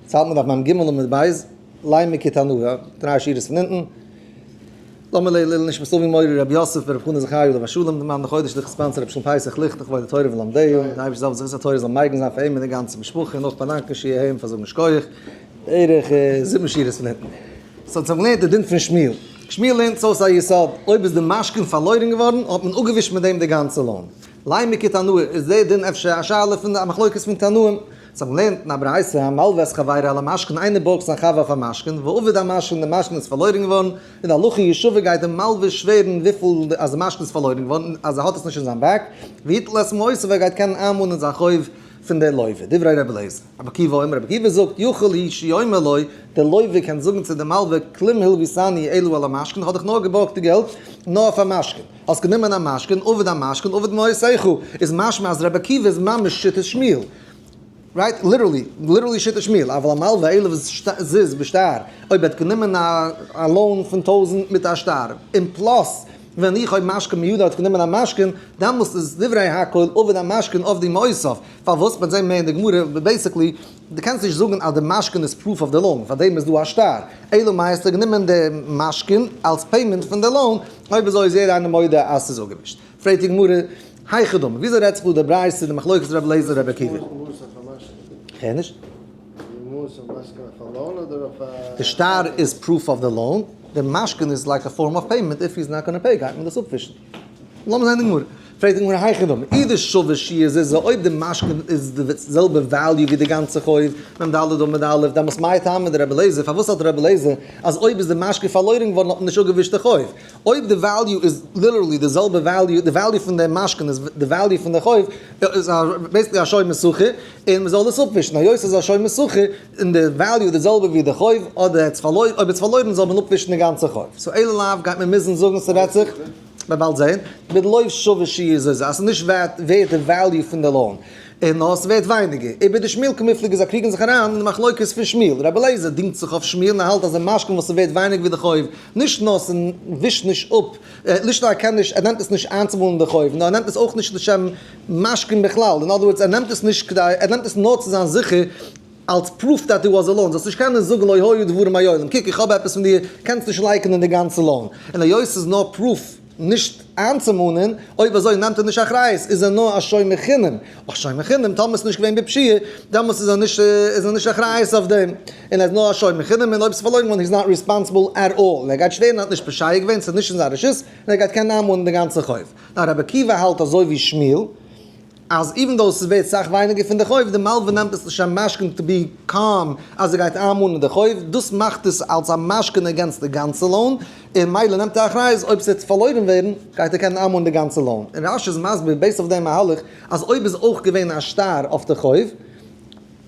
יעצט האלט מען דף מ ג עמוד ב', ליין מ כתנועה, דריי שורות פון אונטן. לאמיר לעילוי נשמת אבי מורי רבי יוסף ברב חנא זכריה עליו השלום, די מאן דחודש ליכט sponsor רבי שלום פסח ליכט לכבוד התורה ולומדיה, די אייבערשטער זאל זכות התורה זאל מגין זיין פאר אים און די גאנצע משפחה, און אויך באדאנקען שיהיה פאר זאגן שכוח, בערך זיבן שורות פון אונטן. so האט זיך געלערנט די דין פון שמואל. שמואל לערנט עס אויס א יסוד, אויב איז די משכון פארלוירן געווארן האט מען אפגעווישט מיט דעם די גאנצע loan. לימא כתנאי איז די דין אפשר א שאלה פון א מחלוקת פון תנאים. זיי האבן געלערנט אין א ברייתא, המלווה את חברו על המשכון, איינער בארגט זיין חבר אויף א משכון, ואבד המשכון, די משכון איז פארלוירן געווארן, און די הלכה ישבע גייט דער מלווה שווערן וויפיל אז די משכון איז פארלוירן געווארן, אז ער האט עס נישט אין זיין בעק, ויטול את מעותיו, ער גייט קענען איינמאנען זיין חוב פון דער לווה. דברי רבי אליעזר. רבי עקיבא אומר, רבי עקיבא זאגט, יכול הוא שיאמר לו, דער לווה קען זאגן צו דעם מלווה, כלום הלוויתני אלא על המשכון, איך האב דיך נאר געבארגט די געלט נאר אויף א משכון. האסט גענומען א משכון, אבד המשכון, אבדו מעותיך, איז משמע אז רבי עקיבא איז ממש שיטת שמואל. right? Literally, literally שיטת שמואל, אבל המלווה עליו זוז בשטר, אויב ער האט גענומען א loan פון טויזענט מיט א שטר, און plus ווען איך אויב משכון מידו האט גענומען א משכון, דעמאלסט איז דברי הכל אבד המשכון אבדו מעותיו, פארוואס? מ'וועט זען מער אין די גמרא, basically, דו קענסט נישט זאגן אז די משכון איז proof אויף די loan, פאר דעם איז דא א שטר, אלא מאי האסטו גענומען די משכון אלס payment פון די loan, אויב אזוי איז יעדער איינער מודה אז ס'איז אפגעווישט. פרעגט די גמרא, היכי דמי, וויאזוי רעדט זיך דא די ברייתא די מחלוקת רבי אליעזר און רבי עקיבא? כ'הער נישט. די שטר איז proof of the loan, די משכון איז like a form of payment, if he's not gonna pay גייט מען דאס אפווישן. לאמיר זען די גמרא. פרעגט די גמרא היכי דמי, אי דשוה שיעור זוזי אויב די משכון איז די זעלבע value ווי די גאנצע חוב, מ ד עמוד א', דעמאלס מאי טעמא דרבי אליעזר, פארוואס האלט רבי אליעזר אז אויב איז די משכון פארלוירן געווארן האט מען נישט אפגעווישט די חוב? אויב די value איז literally די זעלבע value, די value פון די משכון איז די value פון די חוב, איז basically א שומר שכר, און מען זאל עס אפווישן, היות עס איז א שומר שכר, און די value איז די זעלבע ווי די חוב, אדער עס פארלוירן, אויב עס פארלוירן זאל מען אפווישן די גאנצע חוב. so אלא לאו גייט מען מוזן זאגן ס'רעדט זיך, מען באלד זען, בדלא שוה שיעור זוזי, אז ס'איז נישט ווערט ווערט די value פון די loan. און נאר ס'ווערט ווייניגער. איבער די שמואל קמיפלוג זיי קריגן זיך אריין אין די מחלוקת פון שמואל. רבי אליעזר דינגט זיך אויף שמואל און ער האלט אז די משכון וואס ס'ווערט ווייניגער ווי די חוב, נישט נאר ס'ווישט נישט אפ, נישט נאר ער קען נישט, ער נעמט עס נישט איינצומאלן די חוב, נאר ער נעמט עס אויך נישט לשם משכון בכלל. אין other words, ער נעמט עס נישט כדי, ער נעמט עס נאר צו זיין זיכער אלס proof that it was a loan. זאלסט נישט קענען זאגן לא היו דברים מעולם, קוק איך האב עפעס פון דיר, קענסט נישט לייקענען די גאנצע loan. און היות ס'איז נאר proof נישט איינצומאנען, אויב אזוי נעמט ער נישט אחריות, איז ער נאר א שומר חינם, א שומר חינם, טאמער ס'איז נישט געווען בפשיעה, דעמאלטס איז ער נישט איז ער נישט אחריות אויף דעם, און ער איז נאר א שומר חינם, און אויב ס'איז פארלוירן געווארן he's not responsible at all, און ער גייט שווערן ער האט נישט פושע געווען, ס'איז נישט אין זיין רשות, און ער גייט קענען איינמאנען די גאנצע חוב. נאר רבי עקיבא האלט אזוי ווי שמואל, אז even though ס'איז ווערט סאך ווייניגער פון די חוב, די מלווה נעמט עס לשם משכון to be calm אז ער גייט איינמאנען די חוב, דאס מאכט עס אלס א משכון against די גאנצע loan, און מילא נעמט ער אחריות אויב ס'וועט פארלוירן ווערן גייט ער קענען איינמאנען די גאנצע loan. און רש י איז מסביר based אויף דעם מהלך אז אויב איז אויך געווען א שטר אויף די חוב,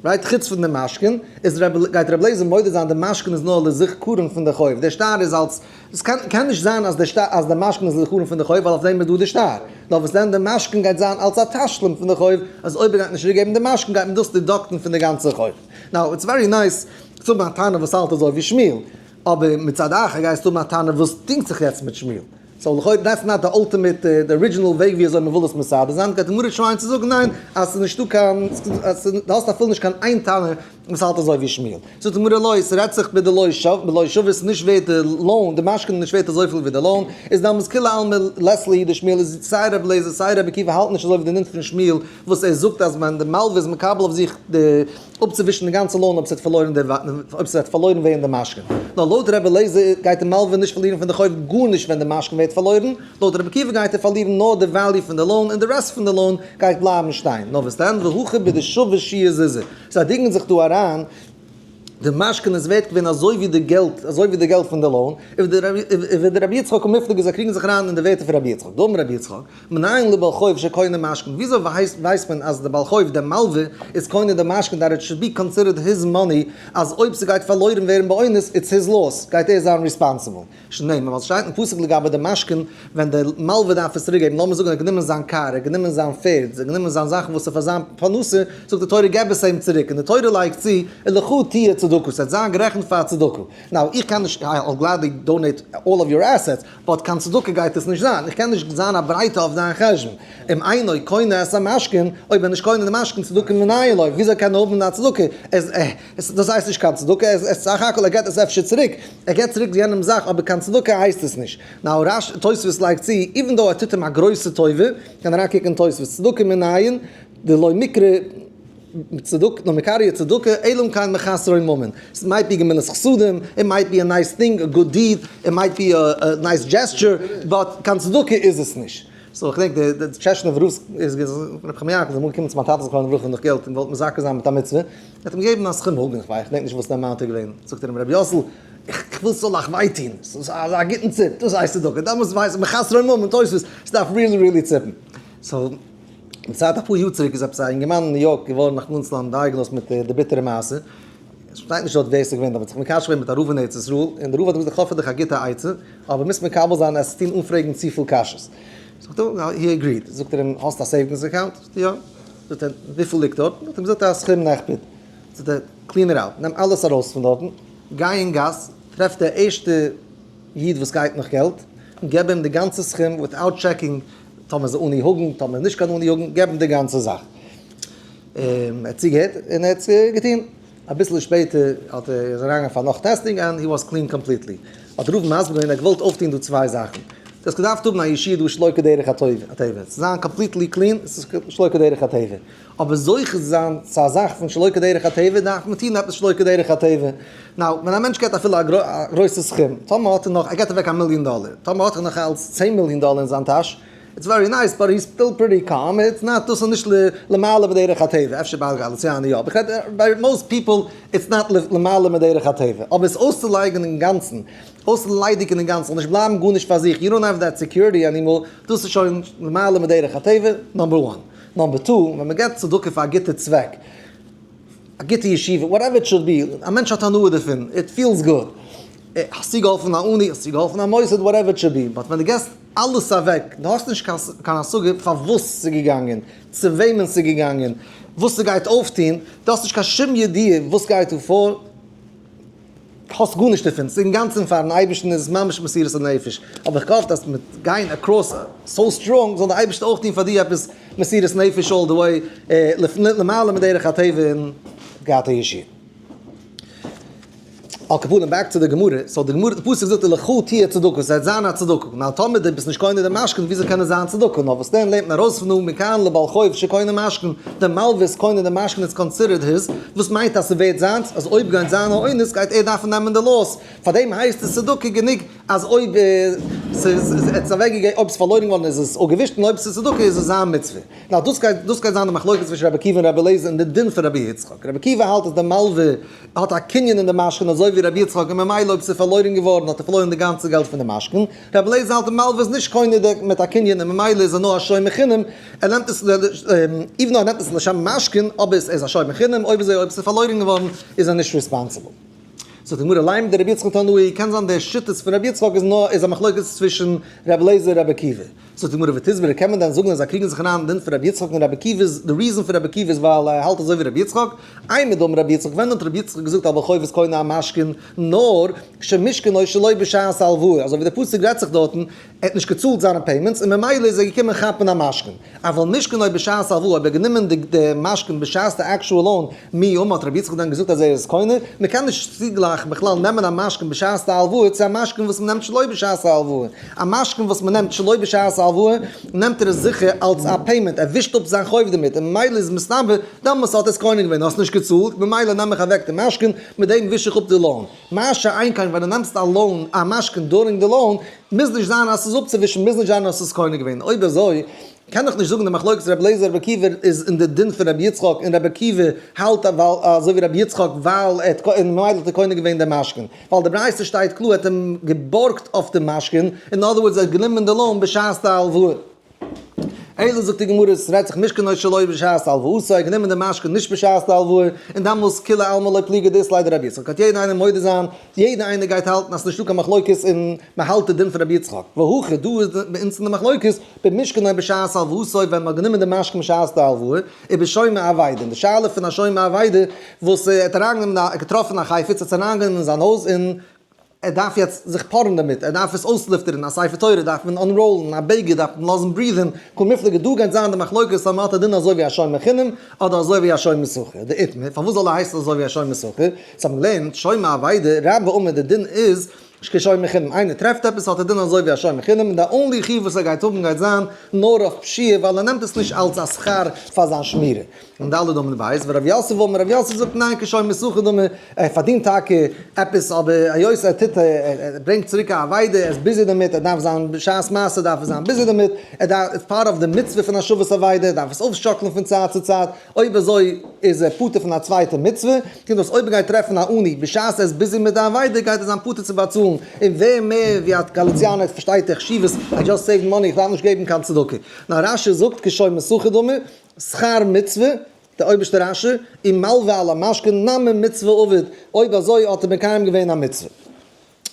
right, חוץ פון די משכון, איז רב גייט רבי אליעזר מודה זיין די משכון איז נאר לזכרון פון די חוב, די שטר איז אלס, עס קען קען נישט זיין אז די שטר אז די משכון איז לזכרון פון די חוב ווייל אויף דעם איז דא די שטר, נאר וואס דען די משכון גייט זיין אלס א תשלום פון די חוב, אז אויב ער גייט נישט צוריקגעבן די משכון גייט מען דאס deduct ן פון די גאנצע חוב. Now it's very nice צו האבן א טענה וואס האלט אזוי ווי שמואל, אבער מצד אחר גייסטו האבן א טענה וואס דינגט זיך יעצט מיט שמואל. So לכאו' that's not the ultimate די original וועג ווי אזוי מ'וויל עס מסדר זיין, גייט די גמרא try ען צו זאגן ניין אז ס'איז נישטא קיין דו האסט אפילו נישט קיין איין טענה וואס האלט אזוי ווי שמואל. זאגט די גמרא לא, ס'רעדט זיך בדלא שווה, בלא שווה איז נישט ווערט די loan, די משכון איז נישט ווערט אזויפיל ווי די loan, איז דאמאלס כולי עלמא לית להו דשמואל איז סיי רבי אליעזר סיי רבי עקיבא האלטן נישט אזוי ווי די דין פון שמואל וואס ער זאגט אז ווען די מלווה איז מקבל אויף זיך די אפצוווישן די גאנצע loan אויב ס'וועט פארלוירן די אויב ס'וועט פארלוירן ווערן די משכון. נאר לויט רבי אליעזר גייט די מלווה נישט פארלירן פון די חוב גארנישט ווען די משכון ווערט פארלוירן, לויט רבי עקיבא גייט ער פארלירן נאר די value פון די loan און די rest פון די loan גייט בלייבן שטיין. נאר וואס דען והכא בדשוה שיעור זוזי. זיי דינגען זיך דא אריין די משכון איז ווערט געווען אזוי ווי די געלט אזוי ווי די געלט פון די loan, ובדרבי יצחק קמיפלגי זיי קריגן זיך אריין אין די ווערטער פון רבי יצחק, דאמר רבי יצחק, מנין לבעל חוב שקונה משכון, וויאזוי ווייסט מען אז די בעל חוב, די מלווה, איז קונה די משכון that it should be considered his money, אז אויב ס'גייט פארלוירן ווערן באונס, it's his loss, גייט ער זיין responsible. שנאמר, ווייל ס'שטייט אין פסוק לגבי די משכון, ווען די מלווה דארף עס צוריקגעבן, לאמיר זאגן ער האט גענומען זיין קאר, ער האט גענומען זיין פערד, ער האט גענומען זיין זאכן וואס איז פאר זיין פרנסה, זאגט די תורה געב עס אים צוריק, און די תורה לייגט צו, ולך תהיה צדקה. צדקה, ס'וועט זיין גערעכנט פאר צדקה. Now, איך קען נישט, I'll gladly donate all of your assets, but קיין צדקה גייט עס נישט זיין, איך קען נישט זיין א ברייתא אויף דיין חשבון. אם אינו קונה את המשכון, אויב ער נישט קונה די משכון צדקה מנין לו, וויאזוי קען ער האבן א צדקה? עס, דאס הייסט נישט קיין צדקה, עס סך הכל ער געט עס אפשר צוריק, ער געט צוריק יענעם זאך, אבער קיין צדקה הייסט עס נישט. Now רש י תוספות לייגט צו, even though ער טוט אים א גרויסע טובה, קען אריינקוקן אין תוספות, צדקה מנין, דלא מיקרי צדקה, לא מיקריא צדקה, אלא אם כן מחסרו ממון. It might be גמילות חסדים, it might be a nice thing, a good deed, it might be a nice gesture, but קיין צדקה איז עס נישט. So איך געדענק די טשעשנעווער רב איז רבי חיים יעקב איז אמאל געקומען צו מיין טאטע זכרונו לברכה נאך געלט און געוואלט מזכה זיין מיט א מצוה, ער האט אים געגעבן א סכום הגון, איך ווייס, איך געדענק נישט וואס די amount איז געווען, זאגט ער אים רבי יאסל, איך וויל ס'זאל אייך וויי טון, ס'איז אזא גוטן ציפ, דאס הייסט צדקה, דעמאלטס ווייס איך מחסרו ממון תוספות, ס'דארף really really ציפן. So, מיט צייט אפאר יאר צוריק איז עפעס א אינגערמאן אין ניו יארק געווארן רחמנא ליצלן diagnosed מיט די ביטערע מעשה, עס שטייט נישט דארט ווער עס איז געווען, אבער האט זיך מקשר געווען מיט א רב אין ארץ ישראל, און דער רב האט אים געזאגט איך האב פאר דיך א גוטע עצה, אבער מוזט מקבל זיין עס טון אן פרעגן צופיל קשיות. זאגט ער, he agreed. זאגט ער אים, האסט א savings account? זאגט ער, יא. זאגט ער, וויפיל ליגט דארט? האט ער אים געזאגט א סכום נכבד. זאגט ער, clean it out, נעם אלעס ארויס פון דארטן, גיי אין גאס, טרעף די ערשטע איד וואס גייט נאך געלט, און געב אים די גאנצע סכום without checking טאמער איז עני הגון, טאמער נישט קיין עני הגון, געב אים די גאנצע זאך. ער האט צוגעהערט און ער האט געטון. אביסל שפעטער האט ער איז אריינגעגאנגען פאר נאך testing and he was clean completely. האט רב מסביר געווען ער האט געוואלט אויפטון דא צוויי זאכן. דו האסט געדארפט האבן א ישועה דא שלא כדרך הטבע. צו זיין completely clean איז שלא כדרך הטבע. אבער זוכה זיין צו א זאך פון שלא כדרך הטבע דארף מען טון עפעס שלא כדרך הטבע. Now, ווען א מענטש געט אפילו א גרויסע סכום, טאמער האט ער נאך, ער געט אוועק א מיליאן דאלער, טאמער האט ער נאך אלץ 10 מיליאן דאלער אין זיין טאש, it's very nice, but he's still pretty calm, it's not, דאס איז נישט למעלה מדרך הטבע, אפשר ביי גאליציאנער יא, אבער ביי most people it's not למעלה מדרך הטבע, אבער עס אויסצולייגן אינגאנצן, אויסליידיגן אינגאנצן, נישט בלייבן גארנישט פאר זיך, you don't have that security anymore, דאס איז שוין למעלה מדרך הטבע, number one. Number two, ווען מען געבט צדקה פאר א גוטע צוועק, א גוטע ישיבה, whatever it should be, א מענטש האט הנאה דערפון, it feels good. האסטו געהאלפן א עני, האסטו געהאלפן א מוסד, whatever it should be, but ווען דו געבסט אלעס אוועק, דו האסט נישט קיין השגה פארוואס ס'איז געגאנגען, צו וועמען ס'איז געגאנגען, וואס ס'גייט אויפטון, דו האסט נישט קיין שום ידיעה וואס גייט דא פאר, האסט גארנישט דערפון, ס'איז אינגאנצן פארן אייבערשטן, איז עס ממש מסירות הנפש, אבער איך האף אז מיט גיין across so strong זאל דער אייבערשטער אויך טון פאר דיר עפעס מסירות נפש all the way למעלה מדרך הטבע און געהאט א ישועה. על כל פנים back צו די גמרא, so די גמרא די פסוק זאגט ולך תהיה צדקה, ס'וועט זיין א צדקה, now טאמער דו ביסט נישט קונה די משכון וויאזוי קען עס זיין צדקה, נאר וואס דען לערנט מען ארויס פון דא מכאן לבעל חוב שקונה משכון, די מלווה איז קונה די משכון איז considered his, וואס מיינט אז ס'ווערט זיינס, אז אויב גייט זיין א אונס גייט ער דארפן נעמען די loss, פארדעם הייסט עס צדקה גענוג אז אויב ס'איז אוועקגעגעבן אויב ס'איז פארלוירן געווארן איז עס אפגעווישט און אויב ס'איז צדקה איז עס זיין מצוה. Now דאס גייט דאס גייט זיין די מחלוקת צווישן רבי עקיבא און רבי אליעזר אין די דין פון רבי יצחק. רבי עקיבא האלט אז די מלווה האט א קנין אין די משכון אזוי ווי רבי יצחק און ממילא אויב ס'איז פארלוירן געווארן האט ער פארלוירן די גאנצע געלט פון די משכון. רבי אליעזר האלט די מלווה איז נישט קונה די מיט א קנין און ממילא איז ער נאר א שומר חינם, ער נעמט עס even though ער נעמט עס לשם משכון אבער עס איז א שומר חינם אויב אזוי אויב ס'איז פארלוירן געווארן איז ער נישט responsible. זאגט די גמרא לימא דרבי יצחק תנאי, קען זיין די שיטות פון רבי יצחק איז נאר איז א מחלוקת צווישן רבי אליעזר און רבי עקיבא. זאגט די גמרא ותסברא, קען מען דען זאגן אז זיי קריגן זיך אריין אין דין פון רבי יצחק און רבי עקיבא איז די reason פון רבי עקיבא איז ווייל ער האלט אזוי ווי רבי יצחק? אימר דאמר רבי יצחק ווען האט רבי יצחק געזאגט אז בעל חוב איז קונה א משכון נאר שמשכנו שלא בשעת הלוואה אזוי ווי די פסוק רעדט זיך דארטן ער האט נישט געצאלט זיינע payments און ממילא איז ער געקומען כאפן א משכון אבל משכנו בשעת הלוואה אויב ער האט גענומען די משכון בשעת די actual loan מי אמר האט רבי יצחק דען געזאגט אז ער איז קונה? מען קען נישט צוגלייכן בכלל נעמען א משכון בשעת די הלוואה צו א משכון וואס מען נעמט שלא בשעת ההלוואה. א משכון וואס מען נעמט שלא בשעת ההלוואה נעמט ער עס זיכער אלס א payment, ער ווישט אפ זיין חוב דערמיט און ממילא איז מסתבר דעמאלס האט ער עס קונה געווען, האסט נישט געצאלט ממילא נעם איך אוועק די משכון, מיט דעם וויש איך אפ די loan. מה שאין כן ווען דו נעמסט א loan א משכון during די loan, מוז נישט זיין אז ס'איז אפצואווישן, מוז נישט זיין אז ס'איז קונה געווען. אויב אזוי קען איך נישט זאגן די מחלוקת רבי אליעזר רבי עקיבא איז אין די דין פון רבי יצחק און רבי עקיבא האלט אזוי ווי רבי יצחק ווייל ער האט און ממילא האט ער קונה געווען די משכון ווייל די ברייתא שטייט קלאר ער האט אים געבארגט אויף די משכון, in other words ער האט גענומען די loan בשעת די הלוואה. אלא זאגט די גמרא, עס רעדט זיך משכנו שלא בשעת הלוואתו, ער האט גענומען די משכון נישט בשעת די הלוואה, און דאמאלס כולי עלמא לא פליגי דאית ליה דרבי יצחק, גייט יעדער איינער מודה זיין, יעדער איינער גייט האלטן אז ס'נישטא קיין מחלוקת און מ'האלט די דין פון רבי יצחק, והכא דא איז ביי אונז אין די מחלוקת, במשכנו בשעת הלוואתו ווען מ'האט גענומען די משכון בשעת די הלוואה, ובשומר אבידה, און די שאלה פון א שומר אבידה וואס ער האט אריינגענומען א געטראפן א חפץ, האט עס אריינגענומען אין זיין הויז און ער דארף יעצט זיך פארען דערמיט, ער דארף עס אויסלופטערן, א ספר תורה דארף מען unroll ן, א בגד דארף מען לאזן breathe ן, קא מיפלגי דא גייט זיין די מחלוקת אז מ'האט א דין אזוי ווי א שומר חינם אדער אזוי ווי א שומר שכר, דאיתמר, פארוואס זאל ער הייסן אזוי ווי א שומר שכר? ס'האט מען געלערנט, שומר אבידה, רבה אמר די דין איז כשומר חינם, איינער טרעפט עפעס האט ער דין אזוי ווי א שומר חינם און די only חיוב וואס ער גייט האבן גייט זיין נאר אויף פשיעה ווייל ער נעמט עס נישט אלץ א שכר פאר זיין שמירה. און ד' אמר בית ורב יוסף אמר רב יוסף זאגט ניין כשומר שכר דמי, ער פארדינט טאקע עפעס אבער היות ער טוט ער ברענגט צוריק א אבידה ער איז busy דערמיט ער דארף זיין בשעת מעשה דארף ער זיין busy דערמיט ער דארף it's part of די מצוה פון השבת אבידה ער דארף עס אויפשאקלען פון צייט צו צייט אויב אזוי איז ער פטור פון א צווייטע מצוה, קומט אויס אויב ער גייט טרעפן א עני בשעת ער איז busy מיט די אבידה גייט ער זיין פטור צו באצאלן, און ווער מער ווי א גאליציאנער פארשטייט די חשיבות I just saved money איך דארף נישט געבן קיין צדקה. נאר רש"י זאגט כשומר שכר דמי, שכר מצוה, דער אויבערשטער רש"י, ומלווה על המשכון נמי מצוה עביד, אויב אזוי האט ער מקיים געווען א מצוה.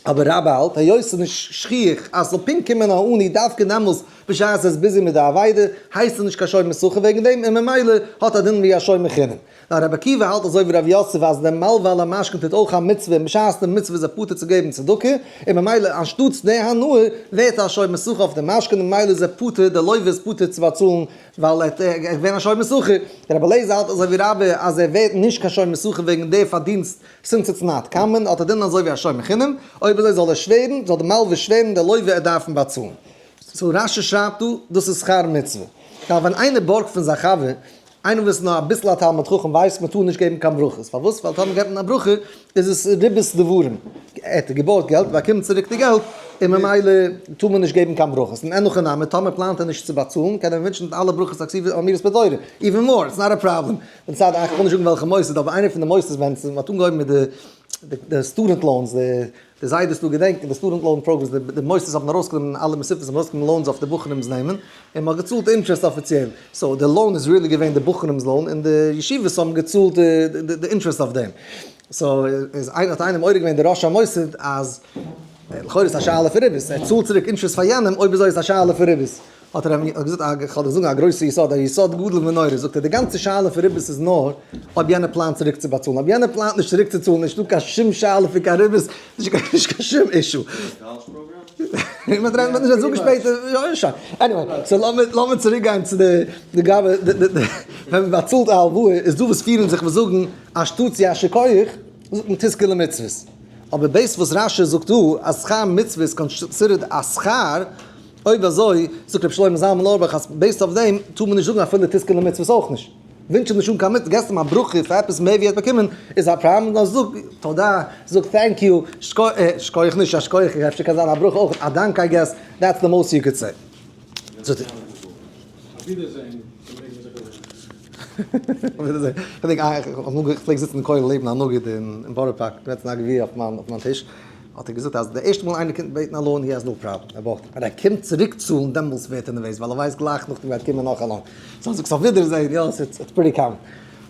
אבער רבה האלט, היות ס'איז נישט שכיח אז ס'זאל פונקט קומען א עני דווקא דעמאלס בשעת ער איז busy מיט די אבידה, הייסט עס נישט קיין שומר שכר וועגן דעם און ממילא האט א דין ווי א שומר חינם. נאר רבי עקיבא האלט אזוי ווי רב יוסף אז דער מלווה על המשכון טוט אויך א מצוה און בשעת די מצוה איז ער פטור צו געבן צדקה, און ממילא אנשטאטס די הנאה ווערט ער א שומר שכר אויף די משכון און ממילא איז ער פטור, דער לווה איז פטור צו באצאלן ווייל ער איז געווען א שומר שכר. רבי אליעזר האלט אזוי ווי רבה אז ער ווערט נישט קיין שומר שכר וועגן די פארדינסט since it's not common האט ער דין אזוי ווי א שומר חינם, אויב אזוי זאל ער שווערן, זאל די מלווה שווערן דער לווה ער דארף אים באצאלן. so רש"י שרייבט דא, דאס איז שכר מצוה. ווייל ווען איינער בארגט פון זיין חבר, איינער וואס איז נאר אביסל א תלמיד חכם ווייסט מען טאר נישט געבן קיין ברכות, פארוואס? ווייל טאמער געבט מען א ברכה איז עס ריבית דברים, ער האט געבארגט געלט, באקומט צוריק די געלט, און ממילא טאר מען נישט געבן קיין ברכות, און אין הכי נמי, טאמער פלאנט ער נישט צו באצאלן, קען ער ווינטשן אלע ברכות הכתובות האמורות בתורה, even more, it's not a problem. מצד איך וויל נישט זאגן וועלכע מוסד, אבער איינער פון די מוסדות ווען מ'האט אנגעהויבן מיט די student loans, די זיידעס דא געדענקען די student loan programs, די מוסדות האבן ארויסגענומען, אלע מוסדות האבן ארויסגענומען loans אויף די בחורים'ס נעמען, און מ'האט געצאלט interest אפיציעל, so די loan איז really געווען די בחורים'ס loan, און די ישיבות האבן געצאלט די interest אויף דעם. so איז האט איינער מעורר געווען די ראש המוסד אז לכאורה איז א שאלה פון ריבית, ער צאלט צוריק interest פאר יענעם, אויב אזוי איז א שאלה פון ריבית. האט ער אים געזאגט א, כ'וועל דיך זאגן א גרויסע יסוד, א יסוד גדול ונורא, זאגט ער, די גאנצע שאלה פון ריבית איז נאר אויב יענער פלאנט צוריק צו באצאלן, אויב יענער פלאנט נישט צוריק צו צאלן נישטא קיין שום שאלה פון קיין ריבית, נישט קיין שום issue. זאגן שפעטער, יא שוין, anyway, so לאמיר צוריק גיין צו די גאוה, ווען מען באצאלט א הלוואה איז דא וואס פירן זיך וואס זאגן אנשטאטס יישר כח זאגט מען תזכה למצוות, אבער דאס וואס רש"י זאגט דא אז שכר מצוה איז considered א שכר, אויב אזוי, זאגט רבי שלמה זלמן אויערבאך אז based אויף דעם טאר מען נישט זאגן אפילו תזכה למצוות אויך נישט. ווינטש אים נישט אן קיין מצוה, געסט אים א ברכה פאר עפעס מער ווי ער האט באקומען, איז א פראבלעם, נאר זאג תודה, זאג thank you, שכוח נישט, א שכוח אפשר קען זיין א ברכה אויך, א דאנק I guess, that's the most you could say. איך פלעג זיצן אין כולל לעבן א נגיד אין בארא פארק, געווען א גביר אויף מיין טיש, האט ער געזאגט אז די ערשטע מאל איינער קומט בעטן א loan he has no problem, ער ברויך, ווען ער קומט צוריק צאלן דעמאלטס ווערט ער נערוועז ווייל ער ווייסט גלייך נאכדעם גייט קומען נאך א loan, so זאגסט אויף ווידערזעהן, יא ס'איז pretty common.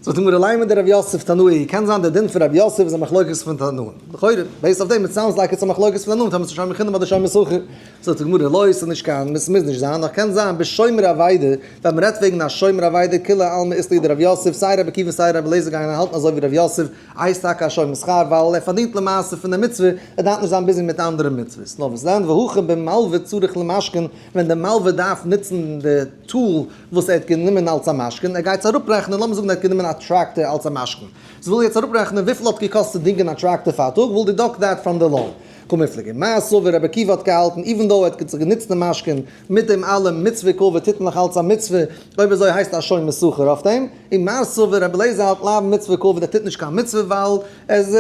זאגט די גמרא לימא דרב יוסף תנאי, קען זיין די דין פון רב יוסף איז א מחלוקת פון תנאים, לכאורה based אויף דעם it sounds like it's א מחלוקת פון תנאים, טאמער ס'איז שומר חינם אדער שומר שכר, זאגט די גמרא לא, ס'איז נישט קיין, ס'מוז נישט זיין, נאר קען זיין בשומר אבידה, ווען מ'רעדט וועגן א שומר אבידה כולי עלמא אית להו דרב יוסף, סיי רבי עקיבא סיי רבי אליעזר גייען האלטן אזוי ווי רב יוסף, הייסט טאקע א שומר שכר ווייל ער פארדינט למעשה פון די מצוה, ער דארף נישט זיין busy מיט אנדערע מצוות. נאר וואס דען, והכא במלווה צריך למשכון, ווען די מלווה דארף נוצן די tool וואס ער האט גענומען אלס א משכון, ער גייט עס אראפרעכענען, לאמיר זאגן ער האט גענומען א טראקטער אלס א משכון, so וויל ער יעצט אראפרעכענען וויפיל האט געקאסט צו דינגען א טראקטער פאר א טאג, will deduct that from the loan. קמיפלגי. מר סבר רבי עקיבא האט געהאלטן, even though ער האט זיך גענוצט די משכון, מיט דעם אלעם, מצוה קעביד טוט מען נאך אלץ א מצוה, אויב אזוי הייסט א שומר שכר אויף דעם, און מר סבר רבי אליעזר האלט לאו מצוה קעביד ער טוט נישט קיין מצוה ווייל עס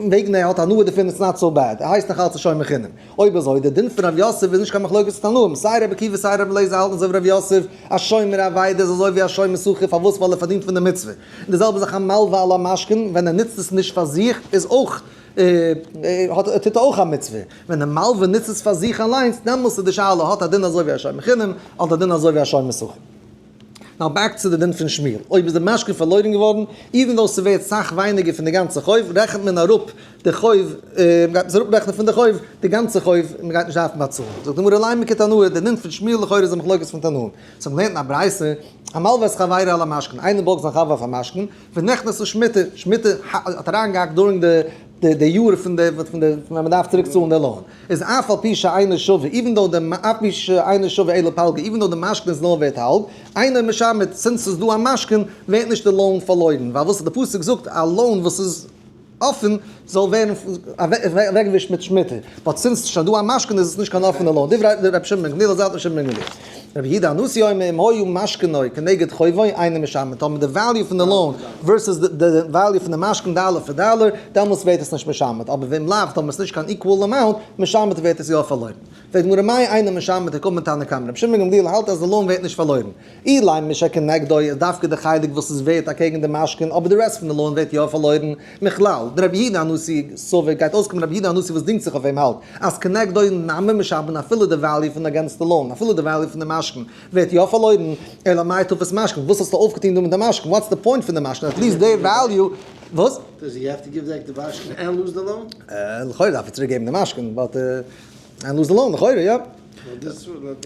וועגן ער האט הנאה דערפון it's not so bad, ער הייסט נאך אלץ א שומר חינם. אויב אזוי די דין פון רב יוסף איז נישט קיין מחלוקת תנאים, סיי רבי עקיבא סיי רבי אליעזר האלטן אזוי ווי רב יוסף, א שומר אבידה איז אזוי ווי א שומר שכר פארוואס ווייל ער פארדינט פון די מצוה, און די זעלבע זאך א מלווה על המשכון ווען ער נוצט עס נישט פאר זיך איז אויך האט טוט ער אויך א מצוה, ווען די מלווה נוצט עס פאר זיך אליינס דעמאלס איז די שאלה האט א דין אזוי ווי א שומר חינם אדער א דין אזוי ווי א שומר שכר. Now back צו די דין פון שמואל. אויב איז די משכון פארלוירן געווארן, even though ס'ווערט סאך ווייניגער פון די גאנצע חוב, רעכנט מען אראפ די חוב, מ'גייט עס אראפרעכענען פון די חוב, די גאנצע חוב, און מ'גייט נישט דארפן באצאלן. זאגט די גמרא לימא כתנאי, די דין פון שמואל לכאורה איז א מחלוקת פון תנאים. סאו מ'לערנט אין א ברייתא, המלווה את חברו על המשכון, איינער בארגט זיין חבר אויף א משכון, ונכנסה שמיטה, שמיטה האט אריינגעהאקט during די יאר פון די פון די ווען מ'דארף צוריק צאלן די loan, איז אף על פי שאינו שווה, even though די אף פי שאינו שווה אלא פלגא, even though די משכון איז נאר ווערט האלב, אינו משמט, since ס'איז דא א משכון, ווערט נישט די loan פארלוירן, ווייל וואס די פסוק זאגט א loan וואס איז אפען זאל ווערן אוועקגעווישט מיט שמיטה, but since ס'איז שוין דא א משכון איז עס נישט קיין אפענע loan, דברי רבי שמעון בן גמליאל אזוי האלט רבי שמעון בן גמליאל. רבי יהודה הנשיא אומר אם היה משכנו כנגד חובו אינו משמט, טאמער די value פון די loan versus די value פון די משכון דאלער פאר דאלער, דעמאלטס ווערט עס נישט משמט, אבער ואם לאו, טאמער עס איז נישט קיין equal amount, משמט ווערט עס יא פארלוירן. פרעגט גמרא מאי אינו משמט דקאמר תנא קמא, רבי שמעון בן גמליאל האלט אז די loan ווערט נישט פארלוירן. אילימא שכנגדו איז דווקא די חלק וואס איז ווערט אקעגן די משכון אבער די רעסט פון די loan ווערט יא פארלוירן. מכלל, דרבי יהודה הנשיא סבר גייט אויסקומען רבי יהודה הנשיא וואס דינגט זיך אויף אים האלט אז כנגדו נמי משמט אפילו די value פון against די loan אפילו די value פון די משכון ווערט יא פארלוירן אלא מאי תפס משכון וואס האסטו אויפגעטון דא מיט די משכון what's די point פון די משכון at least די value וואס? Does he have to give back the משכון and lose the loan? לכאורה דארף ער צוריק געבן די משכון but and lose the loan לכאורה יא.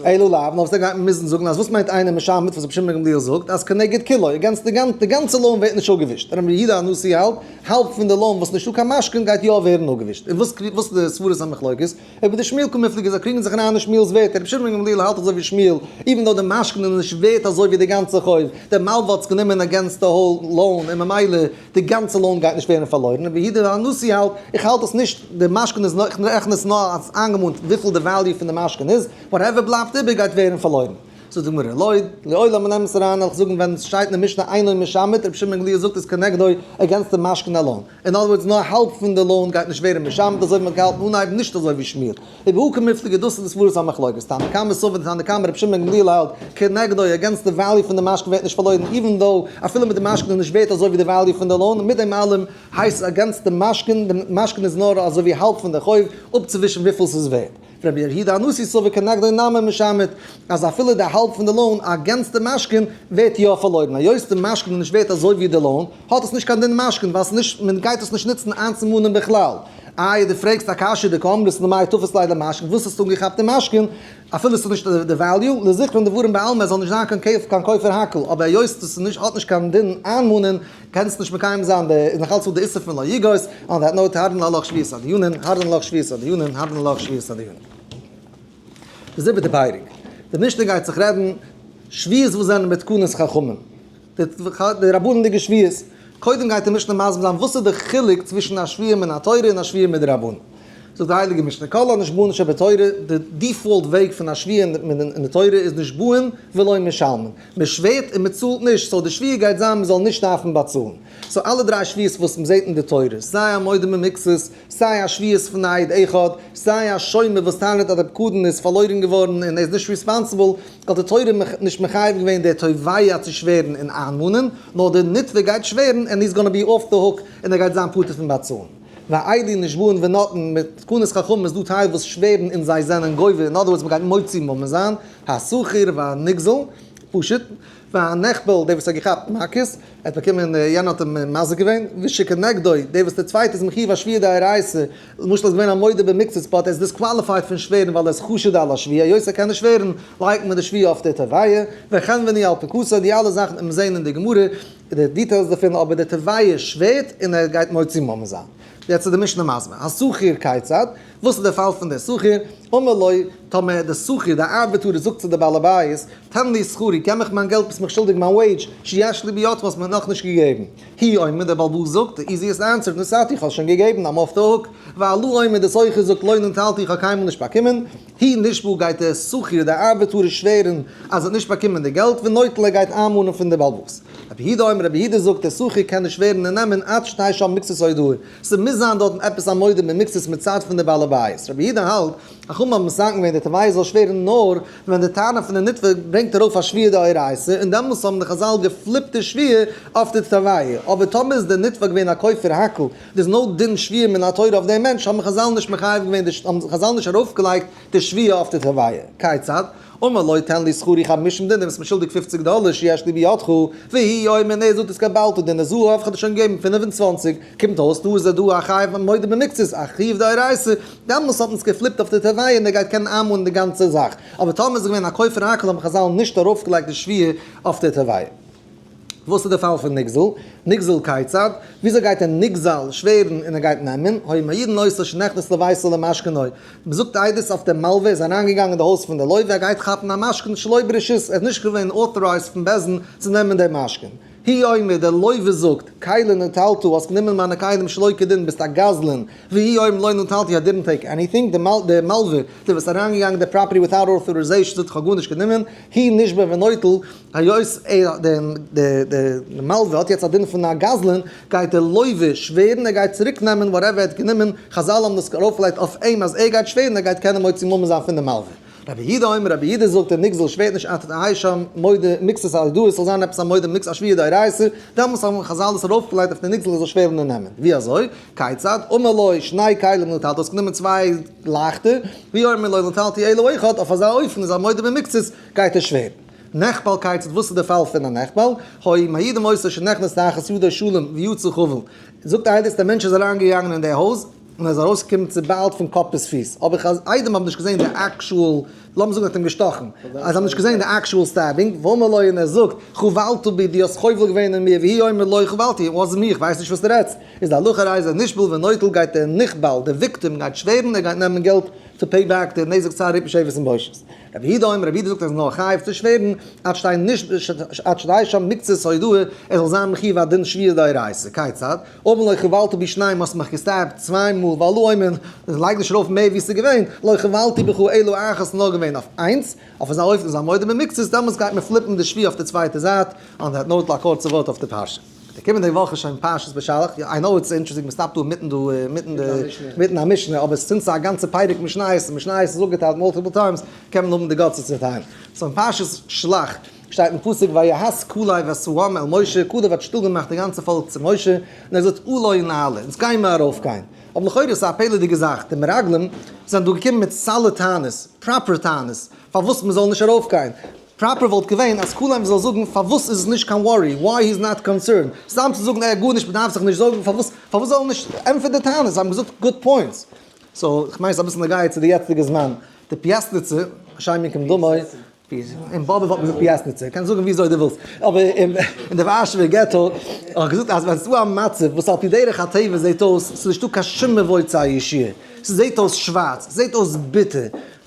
אלא לאו, נאר וואס דען גייט מען מוזן זאגן אז וואס מיינט אינו משמט וואס רבי שמעון בן גמליאל זאגט אז כנגד כולו, against די גאנצע, די גאנצע loan ווערט נישט אפגעווישט, רבי יהודה הנשיא האלט, האלב פון די loan וואס נישטא קיין משכון גייט יא ווערן אפגעווישט, און וואס וואס איז די סברת המחלוקת? ובדשמואל קמיפלגי זיי קריגן זיך אריין אין שמואל'ס ווערטער, רבי שמעון בן גמליאל האלט אזוי ווי שמואל, even though די משכון איז נישט ווערט אזוי ווי די גאנצע חוב, דער מלווה האט עס גענומען against די whole loan און ממילא די גאנצע loan גייט נישט ווערן פארלוירן, רבי יהודה הנשיא האלט, איך האלט עס נישט, די משכון איז נאר, איך רעכן עס נאר אלס איינגעמאנט וויפיל די value פון די משכון איז, whatever בלייבט איבער גייט ווערן פארלוירן. זאגט די גמרא, לא, לעולם מען נעמט עס אריין, וועל איך זאגן ווען עס שטייט אין די משנה אינו משמט, רבי שמעון בן גמליאל זאגט עס כנגדו against די משכון alone. אין other words נאר האלב פון די loan גייט נישט ווערן משמט אזוי ווי מען האט געהאלטן אנהייב נישט אזוי ווי שמואל. ובהא קמיפלגי דאס איז די סברת המחלוקת. תנא קמא סבר די תנא קמא רבי שמעון בן גמליאל האלט כנגדו against די value פון די משכון ווערט נישט פארלוירן even though אפילו מיט די משכון איז נישט ווערט אזוי ווי די value פון די loan מיט דעם אלעם הייסט against די משכון די משכון איז נאר אזוי ווי האלב פון די חוב אפצוווישן וויפיל ס'איז ווערט. רבי יהודה הנשיא סבר כנגדו נמי משמט, אז אפילו די האלב פון די loan against די משכון ווערט יא פארלוירן, היות די משכון איז נישט ווערט אזוי ווי די loan, האט עס נישט קיין דין משכון, ווייל ס'נישט, מען גייט עס נישט נוצן איינצומאנען בכלל. איי דו פרעגסט א קשיא דקאמרת למאי תפס ליה למשכון, וואס האסטו אנגעכאפט די משכון, אפילו ס'איז נישט די value, לזיכרון דברים בעלמא עס זאל נישט זיין קיין כופר הכל, אבער היות עס איז נישט האט נישט קיין דין איינמאנען, קענסט נישט מקיים זיין די, איז נאך אלץ דא די איסור פון לא יגוש, on that note, הדרן עלך שבועת הדיינין, הדרן עלך שבועת הדיינין, הדרן עלך שבועת הדיינין. די זיבעטע פרק. די משנה גייט זיך רעדן שבועות וואס זענען בתקנת חכמים. די רבנן'דיגע שבועות. קודם גייט די משנה מסביר זיין וואס איז די חילוק צווישן א שבועה מן התורה און א שבועה מדרבנן. זאגט די הייליגע משנה, כל הנשבעין שבתורה, די default וועג פון א שבועה אין די תורה איז נשבעין ולא משלמין, מען שווערט און מען צאלט נישט, so די שבועה גייט זיין מען זאל נישט דארפן באצאלן. so אלע דריי שבועות וואס מען זעט אין די תורה, סיי א מודה במקצת, סיי א שבועת פון א עד אחד, סיי א שומר וואס טענה'ט אז די פקדון איז פארלוירן געווארן און ער איז נישט responsible, האט די תורה נישט מחייב געווען דער תובע צו שווערן און איינמאנען, נאר דער נתבע גייט שווערן און he's gonna be off the hook און ער גייט זיין פטור פון באצאלן. ואלו נשבעין ונוטלין מיט תקנת חכמים איז דא טייל וואס שווערן און זיי זענען גובה, אין other words מ'גייט מוציא ממון זיין, השכיר והנגזל, פשוט, והנחבל, דער וואס האט געכאפט מכות, ער האט באקומען, יענער האט אים מזיק געווען, ושכנגדו, דער וואס דער צווייטער איז מחיוב א שבועה דאורייתא, למשל איז געווען א מודה במקצת but ער איז disqualified פון שווערן ווייל ער איז חשוד על השבועה, היות ער קען נישט שווערן, לייגט מען די שבועה אויף די תובע, וחנווני על פנקסו, די אלע זאכן וועט מען זען אין די גמרא. די details דערפון אבער דער תובע שווערט און ער גייט מוציא ממון זיין. יעצט איז די משנה מסביר, השכיר כיצד, וואס איז דער פאל פון דער שכיר, אמר לו, טאמער דער שכיר, דער ארבעטארער זאגט צו דער בעל הבית, תן לי שכרי, געב מיך מיין געלט ביסט מיך שולדיג מיין וועידזש, שיש לי בידך האסט מיר נאכנישט געגעבן. הוא אומר, דער בעל הבית זאגט, די easiest answer, נתתי, איך האב שוין געגעבן, I'm off the hook. והלוה אומר, דער שוכר זאגט, לא נטלתי, איך האב קיינמאל נישט באקומען. הוא נשבע גייט דער שכיר דער ארבעטארער שווערן אז ער האט נישט באקומען די געלט ונוטל ער גייט איינמאנען פון די בעל הבית. רבי יהודה אומר רבי יהודה זאגט דער שכיר קען נישט שווערן און נעמען עד שתהא שם מקצת הודאה, ס'מוז זיין דארטן עפעס א מודה במקצת מצד פון די בעל הבית. רבי יהודה האלט, חכמים האבן מתקן געווען דער תובע זאל שווערן נאר ווען די טענה פון די נתבע ברענגט ארויף א שבועה דאורייתא און דעמאלס האבן די חזל געפליפט די שבועה אויף די תובע. אבער טאמער איז דער נתבע געווען א כופר הכל, there's no דין שבועה מן התורה אויף דעם מענטש, האבן חזל נישט מחייב געווען די, האבן חזל נישט ארויפגעלייגט די שבועה אויף די תובע. כיצד? אמר לו תן לי שכרי חמישים דינר, ביסט מיר שולדיג פופציג דאלער, שיש לי בידך, והוא אומר ער זאגט התקבלת דינר זהב, כ'האב דיר שוין געגעבן 25, קומט אויס דא איז ער דא א חייב מודה במקצת, א חיוב דאורייתא, דעמאלס האט מען עס געפליפט אויף די תובע און ער גייט קענען איינמאנען די גאנצע זאך, אבער טאמער איז ער געווען א כופר הכל האבן חזל נישט ארויפגעלייגט די שבועה אויף די תובע. וואס איז די פאל פון נגזל? נגזל כיצד? וויאזוי גייט א נגזל שווערן און ער גייט נעמען? היו מעידין אותו שנכנס לביתו למשכנו. מ'זאגט עדות אויף דעם מלווה איז אריינגעגאנגען אין די הויז פון די לווה, ער גייט כאפן א משכון שלא ברשות, ער איז נישט געווען authorized פון בית דין צו נעמען דעם משכון. הוא אומר, דער לווה זאגט, כלי נטלת, האסט גענומען מיינע כלים שלא כדין, ביסט א גזלן. והוא אומר לא נטלתי, I didn't take anything, דער מלווה, דער וואס איז אריינגעגאנגען אין די property without authorization זאגט איך האב גארנישט גענומען, הוא נשבע ונוטל, היות דער מלווה האט יעצט א דין פון א גזלן, גייט דער לווה שווערן ער גייט צוריק נעמען whatever ער האט גענומען, חזל האבן דאס ארויפגעלייגט אויף אים אז ער גייט שווערן ער גייט קענען מוציא ממון זיין פון די מלווה. רבי יהודה אומר, רבי יהודה זאגט דער נגזל שווערט נישט עד תהא שם מודה מקצת הודאה, עס זאל זיין עפעס א מודה מקצת א שבועה דאורייתא, דעמאלס האבן חזל דאס ארויפגעלייגט אויף דער נגזל ער זאל שווערן און נעמען. ווי אזוי? כיצד? אמר לו, שני כלים נטלת, האסט גענומען צוויי לייכטער, והוא אומר לא נטלתי אלא אחד, אויף אזא אופן איז א מודה במקצת, גייט ער שווערן. נחבל כיצד, וואס איז די פאל פון א נחבל? היו מעידים אותו שנכנס תחת ידו שלם ויצא חבול. זאגט עדות דער מענטש איז אריין געגאנגען אין די הויז און ער איז ארויס געקומען צוביילט פון קאפ ביז פיס, אבער עדים האבן נישט געזען די actual, לאמיר זאגן ער האט אים געשטאכן, זיי האבן נישט געזען די actual stabbing, ואמר לו און ער זאגט, חבלת בי, דו האסט חובל געווען אין מיר, והוא אומר לא חבלתי, it wasn't me, איך ווייס נישט וואס דו רעדסט, איז די הלכה הרי זה נשבע ונוטל גייט דער נחבל, דער victim גייט שווערן ער גייט נעמען געלט to pay back די נזק צער ריפוי שבת און בושת. רבי יהודה אומר, רבי יהודה זאגט אז נאר חייב צו שווערן, עד שתהא נשבע, עד שתהא שם מקצת הודאה, ער זאל זיין מחיוב א דין שבועה דאורייתא. כיצד? אמר לו חבלת בי שניים האסט מיך גע stab ט צוויי מאל, והלא אומר, לייג נישט ארויף מער ווי ס'איז געווען, לא חבלתי בך אלא אחת נאר געווען אויף איינס, אויף אזא אופן איז א מודה במקצת, דעמאלטס גייט מען flip ן די שבועה אויף די צווייטע זייט, on that note א קורצע ווארט אויף די פרשה. די קומענדיגע וואך איז שוין פרשת בשלח, I know it's interesting מ'סטאפט דא אינמיטן דא אינמיטן די אינמיטן א משנה, אבער since ס'איז א גאנצע פרק משניות און משניות איז אפגעטיילט multiple times, קען מען האבן די guts עס צו טיילן. so אין פרשת שלח שטייט אין פסוק ויהס כלב את העם אל משה, כלב האט שטיל געמאכט די גאנצע פאלק צו משה, און ער זאגט עלה נעלה, אונז גייען מיר ארויפגיין. אבער לכאורה איז עס א פלא'דיגע זאך, די מרגלים זענען דא געקומען מיט solid טענות, proper טענות, פארוואס מ'זאל נישט ארויפגיין. proper וואלט געווען אז כלב זאל זאגן פארוואס איז עס נישט קיין worry, why he is not concerned, סתם צו זאגן אה גארנישט מ'דארף זיך נישט זארגן פארוואס פארוואס זאל ער נישט ענטפערן די טענות, זיי האבן געזאגט good points. so כ'מיין ס'איז אביסל נוגע צו די יעצטיגע זמן, די פיאסניצע, השם יקום דמו, אין באבוב האט מען געזאגט פיאסניצע, קענסט זאגן וויאזוי דו ווילסט, אבער אין די ווארשעווער געטא האט מען געזאגט אז ווען ס'איז דא א מצב וואס על פי דרך הטבע זעט אויס ס'איז נישטא קיין שום מבוא צו א ישועה, ס'זעט אויס שווארץ, ס'זעט אויס ביטער,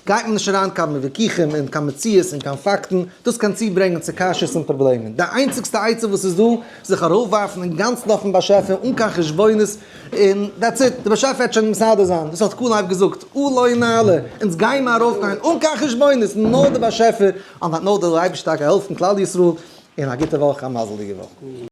גייט מען נישט אריין קיין וויכוחים און קיין מציאות און קיין פאקטן, דאס קען צוברענגען צו קשיות און פראבלעמען. די איינציגסטע עצה וואס איז דא, זיך ארויפווארפן אינגאנצן אויפן באשעפער אן קיין חשבונות, און that's it, דער באשעפער וועט שוין מסדר זיין, דאס האט כלב געזאגט, עלה נעלה, אונז גיימער ארויפגיין אן קיין חשבונות, נאר דער באשעפער, און נאר דער אייבערשטער טאקע העלפן כלל ישראל, און א גוטע וואך, א מזל'דיגע וואך.